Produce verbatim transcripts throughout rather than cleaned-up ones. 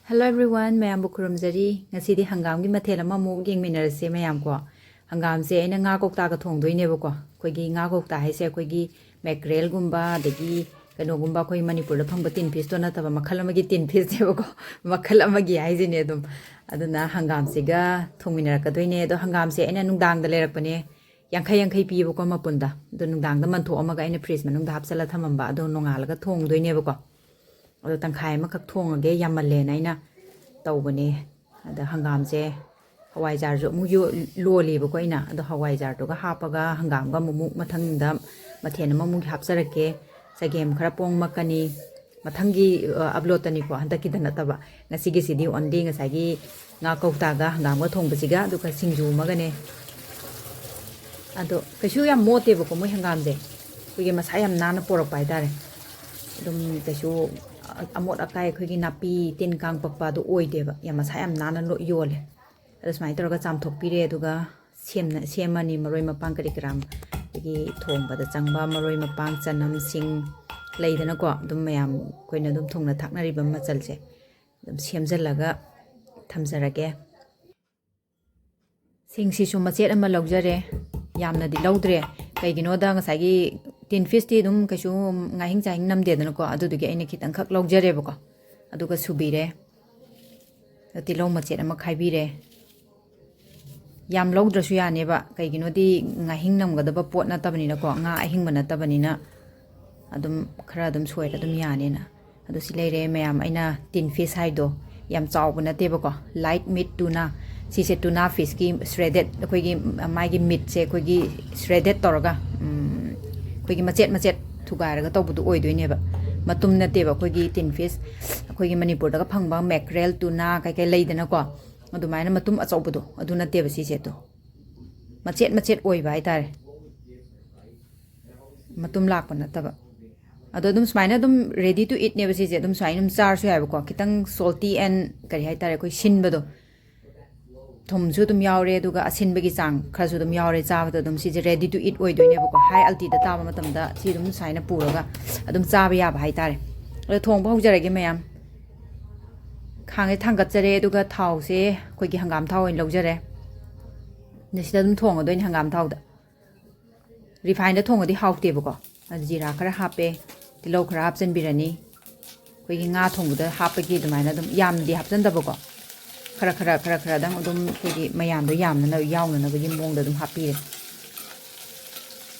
Hello everyone, ꯃꯌꯥꯝꯕꯨ ꯈꯨꯔꯨꯝꯖꯔꯤ꯫ ꯉꯁꯤꯗꯤ ꯍꯪꯒꯥꯝꯒꯤ ꯃꯊꯦꯜ ꯑꯃꯃꯨꯛ ꯌꯦꯡꯃꯤꯟꯅꯔꯁꯦ ꯃꯌꯥꯝ ꯀꯣ꯫ ꯍꯪꯒꯥꯝꯁꯦ ꯑꯩꯅ ꯉꯥ ꯀꯧꯇꯥꯒ ꯊꯣꯡꯗꯣꯏꯅꯦꯕꯀꯣ꯫ ꯑꯩꯈꯣꯏꯒꯤ ꯉꯥ ꯀꯧꯇꯥ ꯍꯥꯏꯁꯦ ꯑꯩꯈꯣꯏꯒꯤ mackerel-ꯒꯨꯝꯕ, ꯑꯗꯒꯤ ꯀꯩꯅꯣꯒꯨꯝꯕ, ꯑꯩꯈꯣꯏ ꯃꯅꯤꯄꯨꯔꯗ ꯐꯪꯕ tin fish-ꯇꯣ ꯅꯠꯇꯕ, ꯃꯈꯜ ꯑꯃꯒꯤ tin fish-ꯅꯦꯕꯀꯣ꯫ ꯃꯈꯜ ꯑꯃꯒꯤ ꯍꯥꯏꯁꯤꯅꯦ ꯑꯗꯨꯝ꯫ ꯑꯗꯨꯅ ꯍꯪꯒꯥꯝꯁꯤꯒ ꯊꯣꯡꯃꯤꯟꯅꯔꯛꯀꯗꯣꯏꯅꯦ꯫ ꯑꯗꯣ ꯍꯪꯒꯥꯝꯁꯦ ꯑꯩꯅ ꯅꯨꯡꯗꯥꯡꯗ ꯂꯩꯔꯛꯄꯅꯦ꯫ ꯌꯥꯡꯈꯩ ꯌꯥꯡꯈꯩ ꯄꯤꯌꯦꯕꯀꯣ ꯃꯄꯨꯟꯗ꯫ ꯑꯗꯣ ꯅꯨꯡꯗꯥꯡꯗ ꯃꯟꯊꯣꯛꯑꯝꯃꯒ ꯑꯩꯅ fridge ꯃꯅꯨꯡꯗ ꯍꯥꯞꯆꯜꯂ ꯊꯝꯃꯝꯕ꯫ ꯑꯗꯣ ꯅꯣꯡꯉꯥꯜꯂꯒ ꯊꯣꯡꯗꯣꯏꯅꯦꯕꯀꯣ꯫ ꯑꯗꯣ ꯇꯪꯈꯥꯏ ꯑꯃꯈꯛ ꯊꯣꯡꯉꯒꯦ, ꯌꯥꯝꯃꯜꯂꯦꯅ ꯑꯩꯅ ꯇꯧꯕꯅꯦ꯫ ꯑꯗ ꯍꯪꯒꯥꯝꯁꯦ, ꯍꯋꯥꯏꯖꯥꯔꯁꯨ ꯑꯃꯨꯛ ꯌꯣ-, ꯂꯣꯜꯂꯤꯕꯀꯣ ꯑꯩꯅ꯫ ꯑꯗꯣ ꯍꯋꯥꯏꯖꯥꯔꯗꯨꯒ ꯍꯥꯞꯄꯒ ꯍꯪꯒꯥꯝꯒ ꯑꯃꯨꯛ ꯃꯊꯪꯗ ꯃꯊꯦꯜ ꯑꯃꯃꯨꯛ ꯍꯥꯞꯆꯔꯛꯀꯦ꯫ ꯆꯒꯦꯝ ꯈꯔ ꯄꯣꯝꯃꯛꯀꯅꯤ꯫ ꯃꯊꯪꯒꯤ, ꯑ, upload-ꯇꯅꯤꯀꯣ, ꯍꯟꯗꯛꯀꯤꯗ ꯅꯠꯇꯕ꯫ ꯉꯁꯤꯒꯤꯁꯤꯗꯤ only ꯉꯁꯥꯏꯒꯤ ꯉꯥ ꯀꯧꯇꯥꯒ ꯍꯪꯒꯥꯝꯒ ꯊꯣꯡꯕꯁꯤꯒ, ꯑꯗꯨꯒ ꯁꯤꯡꯖꯨ ꯑꯃꯒꯅꯦ꯫ ꯑꯗꯣ ꯀꯩꯁꯨ ꯌꯥꯝ ꯃꯣꯠꯇꯦꯕꯀꯣ ꯃꯣꯏ ꯍꯪꯒꯥꯝꯁꯦ꯫ ꯑꯩꯈꯣꯏꯒꯤ ꯃꯁꯥ ꯌꯥꯝ ꯅꯥꯟꯅ ꯄꯣꯔꯛꯄ ꯍꯥꯏꯇꯥꯔꯦ꯫ ꯑꯗꯨꯝ ꯀꯩꯁꯨ ꯑꯃꯣꯠ ꯑꯀꯥꯏ, ꯑꯩꯈꯣꯏꯒꯤ ꯅꯥꯄꯤ ꯇꯤꯟ ꯀꯥꯡ ꯄꯛꯄ ꯑꯗꯨ ꯑꯣꯏꯗꯦꯕ꯫ ꯌꯥꯝ ꯃꯁꯥ ꯌꯥꯝ ꯅꯥꯟꯅ ꯂꯣ-, ꯌꯣꯜꯂꯦ꯫ ꯑꯗꯣ ꯁꯨꯃꯥꯏꯅ ꯇꯧꯔꯒ ꯆꯥꯝꯊꯣꯛꯄꯤꯔꯦ꯫ ꯑꯗꯨꯒ ꯁꯦꯝꯅ-, ꯁꯦꯝꯃꯅꯤ ꯃꯔꯣꯏ ꯃꯄꯥꯡ ꯀꯔꯤ ꯀꯔꯥ꯫ ꯑꯗꯒꯤ ꯊꯣꯡꯕꯗ ꯆꯪꯕ ꯃꯔꯣꯏ ꯃꯄꯥꯡ, ꯆꯅꯝ, ꯁꯤꯡ ꯂꯩꯗꯅꯀꯣ꯫ ꯑꯗꯨꯝ ꯃꯌꯥꯝ ꯑꯩꯈꯣꯏꯅ ꯑꯗꯨꯝ ꯊꯣꯡꯅ ꯊꯥꯛꯅꯔꯤꯕ ꯃꯆꯜꯁꯦ ꯑꯗꯨꯝ ꯁꯦꯝꯖꯤꯜꯂꯒ ꯊꯝꯖꯔꯒꯦ꯫ ꯁꯤꯡꯁꯤꯁꯨ ꯃꯆꯦꯠ ꯑꯃ ꯂꯧꯖꯔꯦ, ꯌꯥꯝꯅꯗꯤ ꯂꯧꯗ꯭ꯔꯦ꯫ ꯀꯩꯒꯤꯅꯣꯗ ꯉꯁꯥꯏꯒꯤ tin fish-ꯇꯤ ꯑꯗꯨꯝ ꯀꯩꯁꯨ ꯉꯥꯍꯤꯡ ꯆꯥꯍꯤꯡ ꯅꯝꯗꯦꯗꯅꯀꯣ, ꯑꯗꯨꯗꯨꯒꯤ ꯑꯩꯅ ꯈꯤꯇꯪꯈꯛ ꯂꯧꯖꯔꯦꯕꯀꯣ꯫ ꯑꯗꯨꯒ ꯁꯨꯕꯤꯔꯦ꯫ ꯇꯤꯜꯍꯧ ꯃꯆꯦꯠ ꯑꯃ ꯈꯥꯏꯕꯤꯔꯦ꯫ ꯌꯥꯝ ꯂꯧꯗ꯭ꯔꯁꯨ ꯌꯥꯅꯦꯕ, ꯀꯩꯒꯤꯅꯣꯗꯤ ꯉꯥꯍꯤꯡ ꯅꯝꯒꯗꯕ ꯄꯣꯠ ꯅꯠꯇꯕꯅꯤꯅꯀꯣ, ꯉꯥ ꯑꯍꯤꯡꯕ ꯅꯠꯇꯕꯅꯤꯅ꯫ ꯑꯗꯨꯝ ꯈꯔ ꯑꯗꯨꯝ ꯁꯣꯏꯔ ꯑꯗꯨꯝ ꯌꯥꯅꯦꯅ꯫ ꯑꯗꯨ ꯁꯤ ꯂꯩꯔꯦ ꯃꯌꯥꯝ꯫ ꯑꯩꯅ tin fish ꯍꯥꯏꯗꯣ ꯌꯥꯝ ꯆꯥꯎꯕ ꯅꯠꯇꯦꯕꯀꯣ, light meat tuna꯫ ꯁꯤꯁꯦ tuna fish-ꯀꯤ shredded, ꯑꯩꯈꯣꯏꯒꯤ ꯃꯥꯒꯤ meat-ꯁꯦ ꯑꯩꯈꯣꯏꯒꯤ shredded ꯇꯧꯔꯒ, ꯎꯝ, ꯑꯩꯈꯣꯏꯒꯤ ꯃꯆꯦꯠ ꯃꯆꯦꯠ ꯊꯨꯒꯥꯏꯔꯒ ꯇꯧꯕꯗꯣ ꯑꯣꯏꯗꯣꯏꯅꯦꯕ꯫ ꯃꯇꯨꯝ ꯅꯠꯇꯦꯕ꯫ ꯑꯩꯈꯣꯏꯒꯤ tin fish, ꯑꯩꯈꯣꯏꯒꯤ ꯃꯅꯤꯄꯨꯔꯗꯒ ꯐꯪꯕ mackerel, tuna ꯀꯩꯀꯩ ꯂꯩꯗꯅꯀꯣ, ꯑꯗꯨꯃꯥꯏꯅ ꯃꯇꯨꯝ ꯑꯆꯧꯕꯗꯣ ꯑꯗꯨ ꯅꯠꯇꯦꯕ ꯁꯤꯁꯦ꯫ ꯑꯗꯣ ꯃꯆꯦꯠ ꯃꯆꯦꯠ ꯑꯣꯏꯕ ꯍꯥꯏꯇꯥꯔꯦ, ꯃꯇꯨꯝ ꯂꯥꯛꯄ ꯅꯠꯇꯕ꯫ ꯑꯗꯣ ꯑꯗꯨꯝ ꯁꯨꯃꯥꯏꯅ ꯑꯗꯨꯝ ready to eat-ꯅꯦꯕ ꯁꯤꯁꯦ꯫ ꯑꯗꯨꯝ ꯁꯨꯃꯥꯏꯅ ꯑꯗꯨꯝ ꯆꯥꯔꯁꯨ ꯌꯥꯏꯕꯀꯣ꯫ ꯈꯤꯇꯪ salty and ꯀꯔꯤ ꯍꯥꯏꯇꯥꯔꯦ, ꯑꯩꯈꯣꯏ ꯁꯤꯟꯕꯗꯣ, ꯊꯨꯝꯁꯨ ꯑꯗꯨꯝ ꯌꯥꯎꯔꯦ, ꯑꯗꯨꯒ ꯑꯁꯤꯟꯕꯒꯤ ꯆꯥꯡ ꯈꯔꯁꯨ ꯑꯗꯨꯝ ꯌꯥꯎꯔꯦ꯫ ꯆꯥꯕꯗ ꯑꯗꯨꯝ ꯁꯤꯁꯦ ready to eat ꯑꯣꯏꯗꯣꯏꯅꯦꯕꯀꯣ꯫ High altitude-ꯇ ꯇꯥꯕ ꯃꯇꯝꯗ ꯁꯤ ꯑꯗꯨꯝ ꯁꯨꯃꯥꯏꯅ ꯄꯨꯔꯒ ꯑꯗꯨꯝ ꯆꯥꯕ ꯌꯥꯕ ꯍꯥꯏꯇꯥꯔꯦ꯫ ꯑꯗꯣ ꯊꯣꯡꯕ ꯍꯧꯖꯔꯒꯦ ꯃꯌꯥꯝ꯫ ꯈꯥꯡꯁꯦ ꯊꯥꯡꯒꯠꯆꯔꯦ, ꯑꯗꯨꯒ ꯊꯥꯎꯁꯦ ꯑꯩꯈꯣꯏꯒꯤ ꯍꯪꯒꯥꯝ ꯊꯥꯎ ꯑꯣꯏꯅ ꯂꯧꯖꯔꯦ꯫ ꯑꯗ ꯁꯤꯗ ꯑꯗꯨꯝ ꯊꯣꯡꯉꯗꯣꯏꯅꯦ ꯍꯪꯒꯥꯝ ꯊꯥꯎꯗ꯫ Refineꯗ ꯊꯣꯡꯉꯗꯤ ꯍꯥꯎꯇꯦꯕꯀꯣ꯫ ꯑꯗꯨ ꯖꯤꯔꯥ ꯈꯔ ꯍꯥꯞꯄꯦ, ꯇꯤꯜꯍꯧ ꯈꯔ ꯍꯥꯞꯆꯤꯟꯕꯤꯔꯅꯤ꯫ ꯑꯩꯈꯣꯏꯒꯤ ꯉꯥ ꯊꯣꯡꯕꯗ ꯍꯥꯞꯄꯒꯤ ꯑꯗꯨꯃꯥꯏꯅ ꯑꯗꯨꯝ ꯌꯥꯝꯅꯗꯤ ꯍꯥꯞꯆꯟꯗꯕꯀꯣ, ꯈꯔ ꯈꯔ, ꯈꯔ ꯈꯔꯗꯪ ꯑꯗꯨꯝ ꯑꯩꯈꯣꯏꯒꯤ ꯃꯌꯥꯝꯗꯣ ꯌꯥꯝꯅꯅ-, ꯌꯥꯎꯅꯅꯕꯒꯤ ꯃꯑꯣꯡꯗ ꯑꯗꯨꯝ ꯍꯥꯞꯄꯤꯔꯦ꯫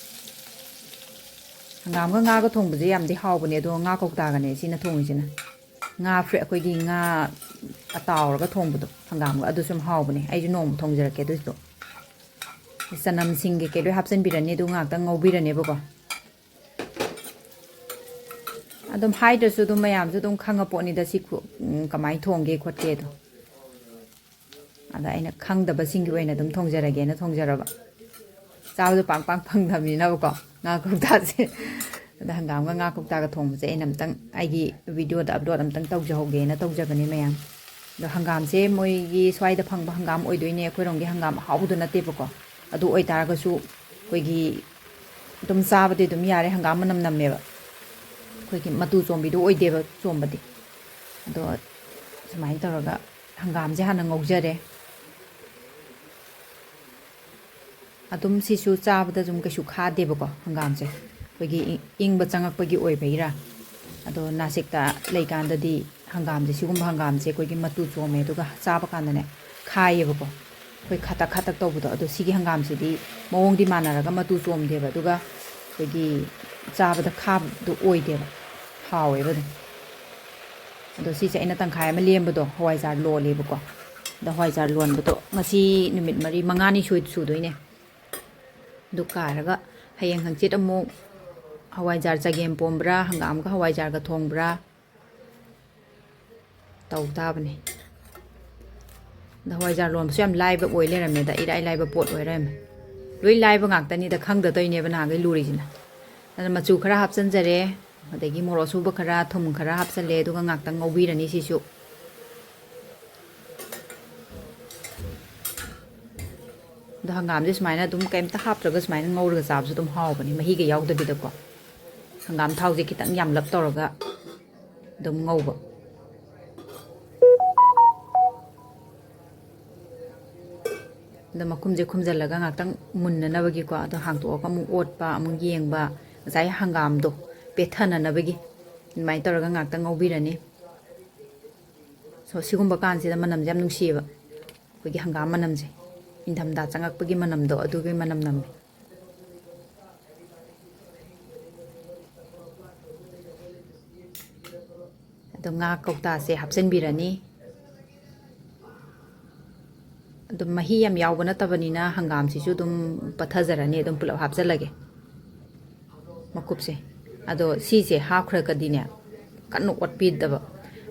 ꯍꯪꯒꯥꯝꯒ ꯉꯥꯒ ꯊꯣꯡꯕꯁꯦ ꯌꯥꯝꯗꯤ ꯍꯥꯎꯕꯅꯦ, ꯑꯗꯣ ꯉꯥ ꯀꯧꯇꯥꯒꯅꯦ ꯁꯤꯅ ꯊꯣꯡꯉꯤꯁꯤꯅ꯫ ꯉꯥ ꯐ꯭ꯔꯦ-, ꯑꯩꯈꯣꯏꯒꯤ ꯉꯥ ꯑꯇꯥꯎꯔꯒ ꯊꯣꯡꯕꯗꯣ ꯍꯪꯒꯥꯝꯒ, ꯑꯗꯨꯁꯨ ꯌꯥꯝ ꯍꯥꯎꯕꯅꯦ꯫ ꯑꯩꯁꯨ ꯅꯣꯡꯃ ꯊꯣꯡꯖꯔꯛꯀꯦ ꯑꯗꯨꯁꯨ꯫ ꯆꯅꯝꯁꯤꯡ ꯀꯩꯀꯩ ꯂꯣꯏ ꯍꯥꯞꯆꯤꯟꯕꯤꯔꯅꯤ, ꯑꯗꯨ ꯉꯥꯛꯇꯪ ꯉꯧꯕꯤꯔꯅꯦꯕꯀꯣ꯫ ꯑꯗꯨꯝ ꯍꯥꯏꯗ꯭ꯔꯁꯨ ꯑꯗꯨꯝ ꯃꯌꯥꯝꯁꯨ ꯑꯗꯨꯝ ꯈꯪꯉ ꯄꯣꯠꯅꯤꯗ ꯁꯤ ꯈꯨ-, ꯎꯝ, ꯀꯃꯥꯏꯅ ꯊꯣꯡꯒꯦ ꯈꯣꯠꯀꯦꯗꯣ꯫ ꯑꯗ ꯑꯩꯅ ꯈꯪꯗꯕꯁꯤꯡꯒꯤ ꯑꯣꯏꯅ ꯑꯗꯨꯝ ꯊꯣꯡꯖꯔꯒꯦꯅ ꯊꯣꯡꯖꯔꯕ꯫ ꯆꯥꯕꯗꯣ ꯄꯥꯛ ꯄꯥꯛ ꯐꯪꯗꯕꯅꯤꯅꯕꯀꯣ, ꯉꯥ ꯀꯧꯇꯥꯁꯦ꯫ ꯑꯗ ꯍꯪꯒꯥꯝꯒ ꯉꯥ ꯀꯧꯇꯥꯒ ꯊꯣꯡꯕꯁꯦ ꯑꯩꯅ ꯑꯝꯇꯪ ꯑꯩꯒꯤ videoꯗ upload ꯑꯝꯇꯪ ꯇꯧꯖꯍꯧꯒꯦꯅ ꯇꯧꯖꯕꯅꯦ ꯃꯌꯥꯝ꯫ ꯑꯗꯣ ꯍꯪꯒꯥꯝꯁꯦ ꯃꯣꯏꯒꯤ ꯁ꯭ꯋꯥꯏꯗ ꯐꯪꯕ ꯍꯪꯒꯥꯝ ꯑꯣꯏꯗꯣꯏꯅꯦ, ꯑꯩꯈꯣꯏꯔꯣꯝꯒꯤ ꯍꯪꯒꯥꯝ ꯑꯍꯥꯎꯕꯗꯣ ꯅꯠꯇꯦꯕꯀꯣ꯫ ꯑꯗꯨ ꯑꯣꯏꯇꯥꯔꯒꯁꯨ ꯑꯩꯈꯣꯏꯒꯤ ꯑꯗꯨꯝ ꯆꯥꯕꯗꯤ ꯑꯗꯨꯝ ꯌꯥꯔꯦ, ꯍꯪꯒꯥꯝ ꯃꯅꯝ ꯅꯝꯃꯦꯕ꯫ ꯑꯩꯈꯣꯏꯒꯤ ꯃꯇꯨ ꯆꯣꯝꯕꯤꯗꯣ ꯑꯣꯏꯗꯦꯕ ꯆꯣꯝꯕꯗꯤ꯫ ꯑꯗꯣ ꯁꯨꯃꯥꯏꯅ ꯇꯧꯔꯒ ꯍꯪꯒꯥꯝꯁꯦ ꯍꯥꯟꯅ ꯉꯧꯖꯔꯦ꯫ ꯑꯗꯨꯝ ꯁꯤꯁꯨ ꯆꯥꯕꯗ ꯑꯗꯨꯝ ꯀꯩꯁꯨ ꯈꯥꯗꯦꯕꯀꯣ ꯍꯪꯒꯥꯝꯁꯦ꯫ ꯑꯩꯈꯣꯏꯒꯤ ꯏ-, ꯏꯪꯕ ꯆꯪꯉꯛꯄꯒꯤ ꯑꯣꯏꯕꯒꯤꯔꯥ꯫ ꯑꯗꯣ ꯅꯥꯁꯤꯛꯇ ꯂꯩꯀꯥꯟꯗꯗꯤ ꯍꯪꯒꯥꯝꯁꯦ, ꯁꯤꯒꯨꯝꯕ ꯍꯪꯒꯥꯝꯁꯦ ꯑꯩꯈꯣꯏꯒꯤ ꯃꯇꯨ ꯆꯣꯝꯃꯦ, ꯑꯗꯨꯒ ꯆꯥꯕ ꯀꯥꯟꯗꯅꯦ ꯈꯥꯏꯌꯦꯕꯀꯣ꯫ ꯑꯩꯈꯣꯏ ꯈꯇꯛ ꯈꯇꯛ ꯇꯧꯕꯗꯣ꯫ ꯑꯗꯣ ꯁꯤꯒꯤ ꯍꯪꯒꯥꯝꯁꯤꯗꯤ ꯃꯑꯣꯡꯗꯤ ꯃꯥꯟꯅꯔꯒ ꯃꯇꯨ ꯆꯣꯝꯗꯦꯕ, ꯑꯗꯨꯒ ꯑꯩꯈꯣꯏꯒꯤ ꯆꯥꯕꯗ ꯈꯥꯕꯗꯣ ꯑꯣꯏꯗꯦꯕ, ꯍꯥꯎꯋꯦꯕ ꯑꯗꯨꯝ꯫ ꯑꯗꯣ ꯁꯤꯁꯦ ꯑꯩꯅ ꯇꯪꯈꯥꯏ ꯑꯃ ꯂꯦꯝꯕꯗꯣ ꯍꯋꯥꯏꯖꯥꯔ ꯂꯣꯜꯂꯦꯕꯀꯣ꯫ ꯑꯗꯣ ꯍꯋꯥꯏꯖꯥꯔ ꯂꯣꯟꯕꯗꯣ ꯉꯁꯤ ꯅꯨꯃꯤꯠ ꯃꯔꯤ ꯃꯉꯥꯅꯤ ꯁꯣꯏ-, ꯁꯨꯗꯣꯏꯅꯦ꯫ ꯑꯗꯨ ꯀꯥꯏꯔꯒ ꯍꯌꯦꯡ ꯍꯪꯆꯤꯠ ꯑꯃꯨꯛ ꯍꯋꯥꯏꯖꯥꯔ ꯆꯒꯦꯝ ꯄꯣꯝꯕ꯭ꯔꯥ, ꯍꯪꯒꯥꯝꯒ ꯍꯋꯥꯏꯖꯥꯔꯒ ꯊꯣꯡꯕ꯭ꯔꯥ ꯇꯧ ꯇꯥꯕꯅꯤ꯫ ꯑꯗ ꯍꯋꯥꯏꯖꯥꯔ ꯂꯣꯟꯕꯁꯨ ꯌꯥꯝ ꯂꯥꯏꯕ ꯑꯣꯏ ꯂꯩꯔꯝꯃꯦꯗ, ꯏꯔꯥꯏ ꯂꯥꯏꯕ ꯄꯣꯠ ꯑꯣꯏ ꯂꯩꯔꯝꯃꯦ꯫ ꯂꯣꯏ ꯂꯥꯏꯕ ꯉꯥꯛꯇꯅꯤꯗ, ꯈꯪꯗ ꯇꯧꯔꯤꯅꯦꯕ ꯅꯍꯥꯟꯈꯩ ꯂꯨꯔꯤꯁꯤꯅ꯫ ꯑꯗ ꯃꯆꯨ ꯈꯔ ꯍꯥꯞꯆꯤꯟꯖꯔꯦ, ꯑꯗꯒꯤ ꯃꯣꯔꯣꯛ ꯑꯁꯨꯕ ꯈꯔ, ꯊꯨꯝ ꯈꯔ ꯍꯥꯞꯆꯜꯂꯦ, ꯑꯗꯨꯒ ꯉꯥꯛꯇꯪ ꯉꯧꯕꯤꯔꯅꯤ ꯁꯤꯁꯨ꯫ ꯑꯗꯣ ꯍꯪꯒꯥꯝꯁꯦ ꯁꯨꯃꯥꯏꯅ ꯑꯗꯨꯝ ꯀꯩꯝꯇ ꯍꯥꯞꯇ꯭ꯔꯒ ꯁꯨꯃꯥꯏꯅ ꯉꯧꯔꯒ ꯆꯥꯕꯁꯨ ꯑꯗꯨꯝ ꯍꯥꯎꯕꯅꯦ, ꯃꯍꯤꯒ ꯌꯥꯎꯗꯕꯤꯗꯀꯣ꯫ ꯍꯪꯒꯥꯝ ꯊꯥꯎꯁꯦ ꯈꯤꯇꯪ ꯌꯥꯝꯂꯞ ꯇꯧꯔꯒ ꯑꯗꯨꯝ ꯉꯧꯕ꯫ ꯑꯗꯣ ꯃꯈꯨꯝꯁꯦ ꯈꯨꯝꯖꯤꯜꯂꯒ ꯉꯥꯛꯇꯪ ꯃꯨꯟꯅꯅꯕꯒꯤꯀꯣ, ꯑꯗꯣ ꯍꯥꯡꯇꯣꯛꯑꯒ ꯑꯃꯨꯛ ꯑꯣꯠꯄ, ꯑꯃꯨꯛ ꯌꯦꯡꯕ, ꯉꯁꯥꯏ ꯍꯪꯒꯥꯝꯗꯣ ꯄꯦꯠꯊꯅꯅꯕꯒꯤ ꯑꯗꯨꯃꯥꯏꯅ ꯇꯧꯔꯒ ꯉꯥꯛꯇꯪ ꯉꯧꯕꯤꯔꯅꯤ꯫ ꯁꯣ, ꯁꯤꯒꯨꯝꯕ ꯀꯥꯟꯁꯤꯗ ꯃꯅꯝꯁꯦ ꯌꯥꯝ ꯅꯨꯡꯁꯤꯌꯦꯕ, ꯑꯩꯈꯣꯏꯒꯤ ꯍꯪꯒꯥꯝ ꯃꯅꯝꯁꯦ, ꯏꯪꯊꯝꯊꯥ ꯆꯪꯉꯛꯄꯒꯤ ꯃꯅꯝꯗꯣ, ꯑꯗꯨꯒꯤ ꯃꯅꯝ ꯅꯝꯃꯦ꯫ ꯑꯗꯣ ꯉꯥ ꯀꯧꯇꯥꯁꯦ ꯍꯥꯞꯆꯤꯟꯕꯤꯔꯅꯤ꯫ ꯑꯗꯨꯝ ꯃꯍꯤ ꯌꯥꯝ ꯌꯥꯎꯕ ꯅꯠꯇꯕꯅꯤꯅ ꯍꯪꯒꯥꯝꯁꯤꯁꯨ ꯑꯗꯨꯝ ꯄꯠꯊꯖꯔꯅꯤ, ꯑꯗꯨꯝ ꯄꯨꯂꯞ ꯍꯥꯞꯆꯤꯜꯂꯒꯦ ꯃꯀꯨꯞꯁꯦ꯫ ꯑꯗꯣ ꯁꯤꯁꯦ ꯍꯥꯞꯈ꯭ꯔꯒꯗꯤꯅꯦ, ꯀꯟꯅ ꯑꯣꯠꯄꯤꯗꯕ,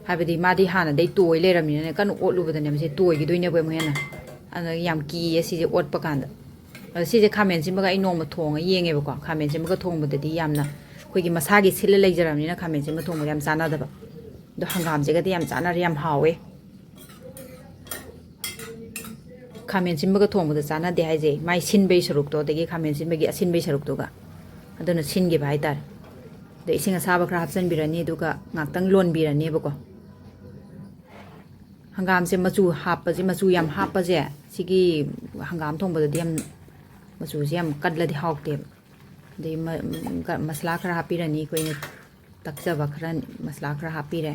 ꯍꯥꯏꯕꯗꯤ ꯃꯥꯗꯤ ꯍꯥꯟꯅꯗꯩ ꯇꯣꯏ ꯂꯩꯔꯕꯅꯤꯅꯅꯦ, ꯀꯟꯅ ꯑꯣꯠꯂꯨꯕꯗꯅꯦ ꯃꯁꯤ ꯇꯣꯏꯈꯤꯗꯣꯏꯅꯦꯕ ꯑꯃꯨꯛ ꯍꯦꯟꯅ꯫ ꯑꯗꯨꯅ ꯌꯥꯝ ꯀꯤꯌꯦ ꯁꯤꯁꯦ ꯑꯣꯠꯄ ꯀꯥꯟꯗ꯫ ꯑꯗꯣ ꯁꯤꯁꯦ ꯈꯥꯃꯦꯟ ꯑꯁꯤꯟꯕꯒ ꯑꯩ ꯅꯣꯡꯃ ꯊꯣꯡꯉ ꯌꯦꯡꯉꯦꯕꯀꯣ꯫ ꯈꯥꯃꯦꯟ ꯑꯁꯤꯟꯕꯒ ꯊꯣꯡꯕꯗꯗꯤ ꯌꯥꯝꯅ ꯑꯩꯈꯣꯏꯒꯤ ꯃꯁꯥꯒꯤ ꯁꯤꯜꯂ ꯂꯩꯖꯔꯕꯅꯤꯅ ꯈꯥꯃꯦꯟ ꯑꯁꯤꯟꯕ ꯊꯣꯡꯕꯗ ꯌꯥꯝ ꯆꯥꯟꯅꯗꯕ꯫ ꯑꯗꯣ ꯍꯪꯒꯥꯝꯁꯤꯒꯗꯤ ꯌꯥꯝ ꯆꯥꯟꯅꯔꯦ, ꯌꯥꯝ ꯍꯥꯎꯋꯦ꯫ ꯈꯥꯃꯦꯟ ꯑꯁꯤꯟꯕꯒ ꯊꯣꯡꯕꯗ ꯆꯥꯟꯅꯗꯦ ꯍꯥꯏꯁꯦ, ꯃꯥꯏ ꯁꯤꯟꯕꯩ ꯁꯔꯨꯛꯇꯣ, ꯑꯗꯒꯤ ꯈꯥꯃꯦꯟ ꯑꯁꯤꯟꯕꯒꯤ ꯑꯁꯤꯟꯕꯩ ꯁꯔꯨꯛꯇꯨꯒ, ꯑꯗꯨꯅ ꯁꯤꯟꯈꯤꯕ ꯍꯥꯏꯇꯥꯔꯦ꯫ ꯑꯗꯣ ꯏꯁꯤꯡ ꯑꯁꯥꯕ ꯈꯔ ꯍꯥꯞꯆꯤꯟꯕꯤꯔꯅꯤ, ꯑꯗꯨꯒ ꯉꯥꯛꯇꯪ ꯂꯣꯟꯕꯤꯔꯅꯦꯕꯀꯣ꯫ ꯍꯪꯒꯥꯝꯁꯦ ꯃꯆꯨ ꯍꯥꯞꯄꯁꯦ, ꯃꯆꯨ ꯌꯥꯝ ꯍꯥꯞꯄꯁꯦ, ꯁꯤꯒꯤ ꯍꯪꯒꯥꯝ ꯊꯣꯡꯕꯗꯗꯤ ꯌꯥꯝ, ꯃꯆꯨꯁꯦ ꯌꯥꯝ ꯀꯜꯂꯗꯤ ꯍꯥꯎꯇꯦꯕ꯫ ꯑꯗꯩ ꯃ-, ꯒ-, ꯃꯁꯂꯥ ꯈꯔ ꯍꯥꯞꯄꯤꯔꯅꯤ, ꯑꯩꯈꯣꯏꯅ ꯇꯛꯆꯕ ꯈꯔ, ꯃꯁꯂꯥ ꯈꯔ ꯍꯥꯞꯄꯤꯔꯦ꯫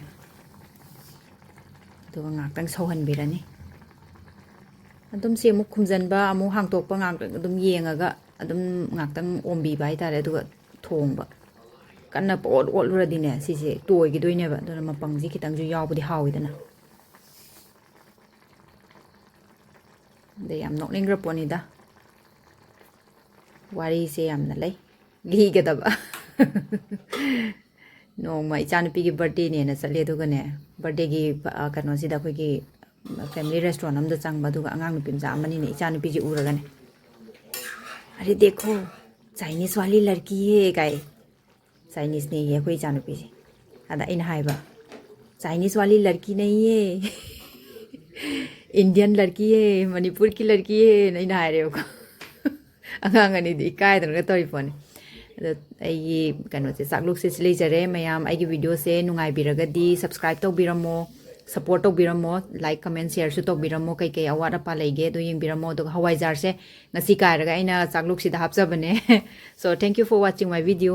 ꯑꯗꯨꯒ ꯉꯥꯛꯇꯪ ꯁꯧꯍꯟꯕꯤꯔꯅꯤ꯫ ꯑꯗꯨꯝ ꯁꯤ ꯑꯃꯨꯛ ꯈꯨꯝꯖꯤꯟꯕ, ꯑꯃꯨꯛ ꯍꯥꯡꯇꯣꯛꯄ, ꯉꯥꯛꯇꯪ ꯑꯗꯨꯝ ꯌꯦꯡꯉꯒ ꯑꯗꯨꯝ ꯉꯥꯛꯇꯪ ꯑꯣꯝꯕꯤꯕ ꯍꯥꯏꯇꯥꯔꯦ꯫ ꯑꯗꯨꯒ ꯊꯣꯡꯕ꯫ ꯀꯟꯅ ꯄꯣꯠ ꯑꯣꯠꯂꯨꯔꯗꯤꯅꯦ, ꯁꯤꯁꯦ ꯇꯣꯏꯈꯤꯗꯣꯏꯅꯦꯕ꯫ ꯑꯗꯨꯅ ꯃꯄꯪꯁꯤ ꯈꯤꯇꯪꯁꯨ ꯌꯥꯎꯕꯗꯤ ꯍꯥꯎꯋꯤꯗꯅ꯫ ꯑꯗꯩ ꯌꯥꯝ ꯅꯣꯛꯅꯤꯡꯈ꯭ꯔ ꯄꯣꯠꯅꯤꯗ꯫ ꯋꯥꯔꯤꯁꯦ ꯌꯥꯝꯅ ꯂꯩ꯫ ꯂꯤꯒꯗꯕ꯫ ꯅꯣꯡꯃ ꯏꯆꯥꯅꯨꯄꯤꯒꯤ ꯕꯥꯔꯗꯦꯅꯦꯅ ꯆꯠꯂꯦ, ꯑꯗꯨꯒꯅꯦ, ꯕꯥꯔꯗꯦꯒꯤ, ꯑ, ꯀꯩꯅꯣꯁꯤꯗ ꯑꯩꯈꯣꯏꯒꯤ family restaurant ꯑꯃꯗ ꯆꯪꯕ, ꯑꯗꯨꯒ ꯑꯉꯥꯡ ꯅꯨꯄꯤ ꯃꯆꯥ ꯑꯃꯅꯤꯅ ꯏꯆꯥꯅꯨꯄꯤꯁꯦ ꯎꯔꯒꯅꯦ, "ꯑꯔꯦ ꯗꯦꯈꯣ, ꯆꯥꯏꯅꯤꯁ ꯋꯥꯂꯤ ꯂꯔꯀꯤ ꯍꯦ" ꯀꯥꯏ꯫ ꯆꯥꯏꯅꯤꯁꯅꯦꯌꯦ ꯑꯩꯈꯣꯏ ꯏꯆꯥꯅꯨꯄꯤꯁꯦ꯫ ꯑꯗ ꯑꯩꯅ ꯍꯥꯏꯕ, "ꯆꯥꯏꯅꯤꯁ ꯋꯥꯂꯤ ꯂꯔꯀꯤ ꯅꯍꯤ ꯍꯦ, ꯏꯟꯗꯤꯌꯟ ꯂꯔꯀꯤ ꯍꯦ, ꯃꯅꯤꯄꯨꯔ ꯀꯤ ꯂꯔꯀꯤ ꯍꯦꯅ" ꯑꯩꯅ ꯍꯥꯏꯔꯦꯕꯀꯣ꯫ ꯑꯉꯥꯡ ꯑꯅꯤꯗꯤ ꯏꯀꯥꯏꯗꯅꯒ ꯇꯧꯔꯤ ꯄꯣꯠꯅꯤ꯫ ꯑꯗꯣ ꯑꯩꯒꯤ ꯀꯩꯅꯣꯁꯦ, ꯆꯥꯛꯂꯨꯛꯁꯦ ꯁꯤ ꯂꯩꯖꯔꯦ꯫ ꯃꯌꯥꯝ ꯑꯩꯒꯤ videoꯁꯦ ꯅꯨꯡꯉꯥꯏꯕꯤꯔꯒꯗꯤ subscribe ꯇꯧꯕꯤꯔꯝꯃꯣ, support ꯇꯧꯕꯤꯔꯝꯃꯣ, like, comment, shareꯁꯨ ꯇꯧꯕꯤꯔꯝꯃꯣ꯫ ꯀꯩꯀꯩ ꯑꯋꯥꯠ ꯑꯄꯥ ꯂꯩꯒꯦ ꯑꯗꯨ ꯌꯦꯡꯕꯤꯔꯝꯃꯣ꯫ ꯑꯗꯨꯒ ꯍꯋꯥꯏꯖꯥꯔꯁꯦ ꯉꯁꯤ ꯀꯥꯏꯔꯒ ꯑꯩꯅ ꯆꯥꯛꯂꯨꯛꯁꯤꯗ ꯍꯥꯞꯆꯕꯅꯦ꯫ So thank you for watching my video.